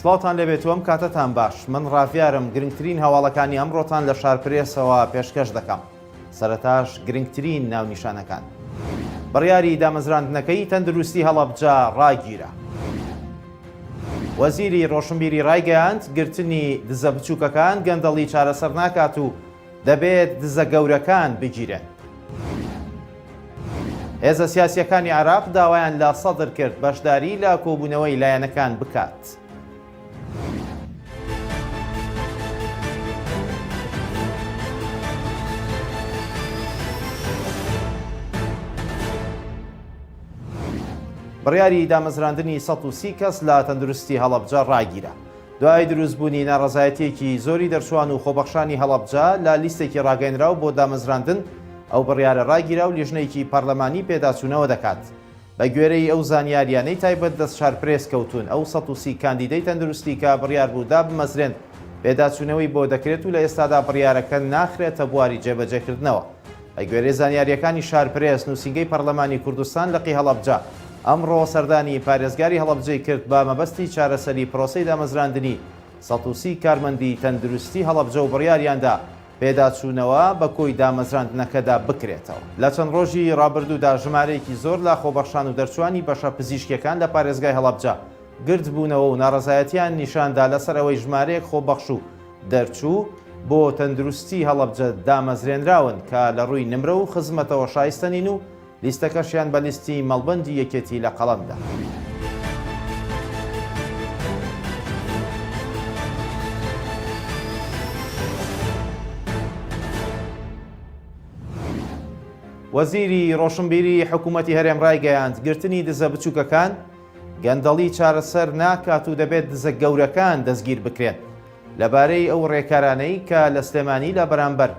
سڵاوتان لێبێت و ئەم کاتەتان باش من ڕاڤیارم گرنگترین هەواڵەکانی ئەمڕۆتان لە شارپرێسەوە پێشکەش دەکەم سەرەتاش گرنگترین ناونیشانەکان. بڕیاری دامەزراندنەکەی تەندروستی هەڵەبجە ڕاگیرا. وەزیری ڕۆشنبیری ڕایگەیاند، گرتنی دزە بچووکەکان گەندەڵی چارەسەر ناکات و دەبێت دزە گەورەکان بگیرێن. هێزە سیاسییەکانی عێراق داوایان لە سەدر کرد بەشداری لە کۆبوونەوەی لایەنەکان بکات. بڕیاری دامەزراندنی 130 کەس لە تەندروستی هەڵەبجە ڕاگیرا. دوای دروستبوونی ناڕەزایەتییەکی زۆری دەرچووان و خۆبەخشانی هەڵەبجە لە لیستێکی ڕاگەیەنراو بۆ دامەزراندن، ئەو بڕیارە ڕاگیرا و لیژنەیەکی پەرلەمانی پێداچوونەوە دەکات. بەگوێرەی ئەو زانیارییانەی تایبەت دەست شارپرێس کەوتوون، ئەو 130 کاندیدەی تەندروستی کە بڕیاربوو دابمەزرێن، پێداچوونەوەی بۆ دەکرێت و لە ئێستادا بڕیارەکە ناخرێتە بواری جێبەجێکردنەوە. بەگوێرەی زانیارییەکانی شارپرێس، نووسینگەی پەرلەمانی کوردستان لقی هەڵەبجە، ئەمڕۆ سەردانی پارێزگاری هەڵەبجەی کرد بە مەبەستی چارەسەری پرۆسەی دامەزراندنی 130 کارمەندی تەندروستی هەڵەبجە و بڕیاریاندا پێداچوونەوە بە کۆی دامەزراندنەکەدا بکرێتەوە. لە چەند ڕۆژی ڕابردوودا ژمارەیەکی زۆر لە خۆبەخشان و دەرچووانی بەشە پزیشکییەکان لە پارێزگای هەڵەبجە گردبوونەوە و ناڕەزایەتییان نیشاندا لەسەر ئەوەی ژمارەیەک خۆبەخش و دەرچوو بۆ تەندروستی هەڵەبجە دامەزرێنراون کە لە ڕووی نمرە و خزمەتەوە شایستە نین و لیستەکەشیان بە لیستی مەڵبەندی یەکێتی لە قەڵەم دا. وەزیری ڕۆشنبیری حکوومەتی هەرێم ڕایگەیاند، گرتنی دزە بچووکەکان گەندەڵی چارەسەر ناکات و دەبێت دزە گەورەکان دەستگیر بکرێن. لەبارەی ئەو رێکارانەی کە لە سلێمانی لە بەرامبەر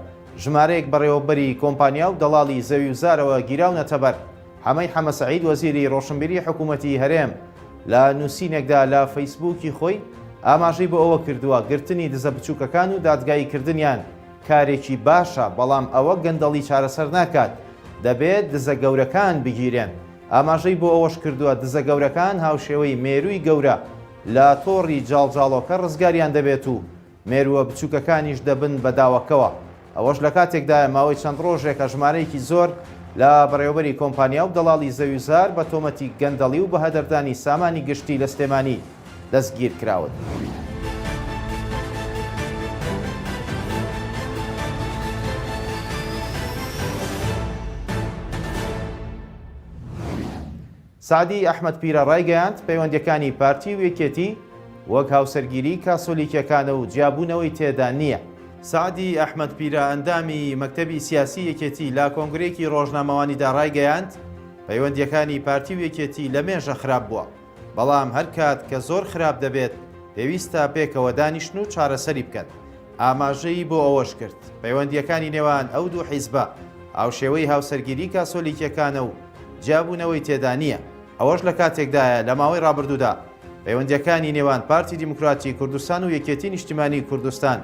ژمارەیەک بەڕێوەبەری کۆمپانیا و دەڵاڵی زەویوزارەوە گیراونەتەبەر، حەمەی حەمەسەعید وەزیری رۆشنبیری حکومەتی هەرێم لە نووسینێکدا لە فەیسبووکی خۆی ئاماژەی بۆ ئەوە کردووە، گرتنی دزە بچووکەکان و دادگاییکردنیان کارێکی باشە، بەڵام ئەوە گەندەڵی چارەسەر ناکات، دەبێت دزە گەورەکان بگیرێن. ئاماژەی بۆ ئەوەش کردووە، دزە گەورەکان هاوشێوەی مێرووی گەورە لە تۆڕی جاڵجاڵۆکە ڕزگاریان دەبێت و مێرووە بچووکەکانیش دەبن بە داوەکەوە، ئەوەش لە کاتێکدایە ماوەی چەند ڕۆژێکە ژمارەیەکی زۆر لە بەڕێوەبەری کۆمپانیا و دەڵاڵی زەویوزار بە تۆمەتی گەندەڵی و بەهەدەردانی سامانی گشتی لە سلێمانی دەستگیرکراون. سەعدی ئەحمەد پیرە ڕایگەیاند، پەیوەندییەکانی پارتی و یەکێتی وەک هاوسەرگیری کاسۆلیکیەکانە و جیابوونەوەی تێدا نییە. سەعدی ئەحمەد پیرە ئەندامی مەکتەبی سیاسی یەکێتی لە کۆنگرەیەکی ڕۆژنامەوانیدا ڕایگەیاند، پەیوەندییەکانی پارتی و یەکێتی لەمێژە خراپ بووە، بەڵام هەرکات کە زۆر خراپ دەبێت پێویستە پێکەوە دانیشن و چارەسەری بکەن. ئاماژەی بۆ ئەوەشکرد، پەیوەندییەکانی نێوان ئەو دوو حیزبە هاوشێوەی هاوسەرگیری کاسۆلیکییەکانە و جیابوونەوەی تێدا نییە، ئەوەش لە کاتێکدایە لە ماوەی ڕابردوودا پەیوەندییەکانی نێوان پارتی دیموکراتی کوردستان و یەکێتی نیشتیمانیی کوردستان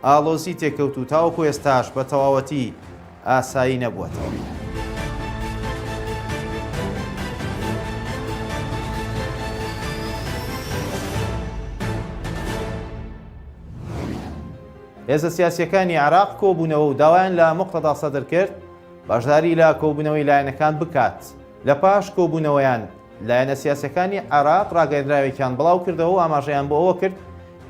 ئاڵۆزی تێکەوت و تاوەکو ئێستاش بە تەواوەتی ئاسایی نەبووەتەوە. هێزە سیاسییەکانی عێراق کۆبوونەوە و داوایان لە موقتەدا سەدر کرد بەشداری لە کۆبوونەوەی لایەنەکان بکات. لە پاش کۆبوونەوەیان، لایەنە سیاسییەکانی عێراق ڕاگەیەندراوێکیان بڵاوکردەوە و ئاماژەیان بۆ ئەوە کرد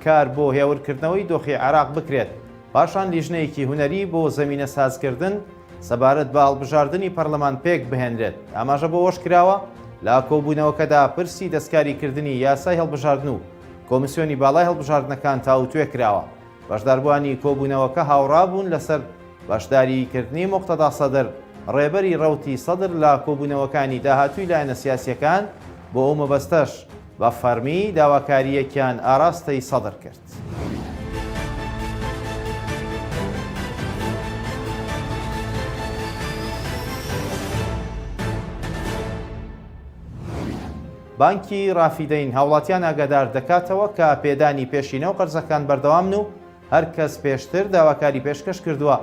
کار بۆ هێورکردنەوەی دۆخی عێراق بکرێت، پاشان لیژنەیەکی هونەری بۆ زەمینەسازکردن سەبارەت بە هەڵبژاردنی پەرلەمان پێکبهێنرێت. ئاماژە بۆ ئەوەش کراوە، لە کۆبوونەوەکەدا پرسی دەستکاریکردنی یاسای هەڵبژاردن و کۆمیسیۆنی باڵای هەڵبژاردنەکان تاووتوێ کراوە. بەشداربووانی کۆبوونەوەکە هاوڕابوون لەسەر بەشداریکردنی موقتەدا سەدر، ڕێبەری ڕەوتی سەدر لە کۆبوونەوەکانی داهاتووی لایەنە سیاسییەکان، بۆ ئەو مەبەستەش بە فەرمی داواکارییەکیان ئاراستەی سەدر کرد. بانکی ڕافیدەین هاوڵاتیان ئاگادار دەکاتەوە کە پێدانی پێشینە و قەرزەکان بەردەوامن و هەر کەس پێشتر داواکاری پێشکەش کردووە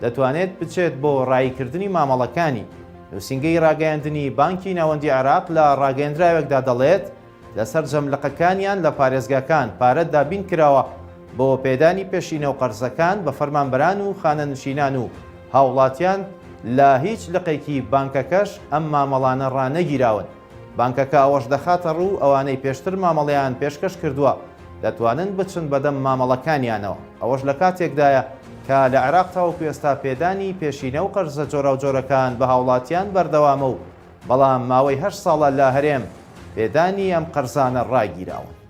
دەتوانێت بچێت بۆ ڕاییکردنی مامەڵەکانی. نووسینگەی ڕاگەیاندنی بانکی ناوەندی عێراق لە ڕاگەیەندراوێکدا دەڵێت، لە سەرجەم لقەکانیان لە پارێزگاکان پارە دابین کراوە بۆ پێدانی پێشینە و قەرزەکان بە فەرمانبەران و خانەنشینان و هاوڵاتیان، لە هیچ لقێکی بانکەکەش ئەم مامەڵانە ڕانەگیراون. بانکەکە ئەوەش دەخاتەڕوو، ئەوانەی پێشتر مامەڵەیان پێشکەش کردووە دەتوانن بچن بەدەم مامەڵەکانیانەوە، ئەوەش لەکاتێکدایە کە لە عێراق تاوەکو ئێستا پێدانی پێشینە و قەرزە جۆراوجۆرەکان بە هاوڵاتیان بەردەوامە و بەڵام ماوەی هەشت ساڵە لە هەرێم پێدانی ئەم قەرزانە ڕاگیراون.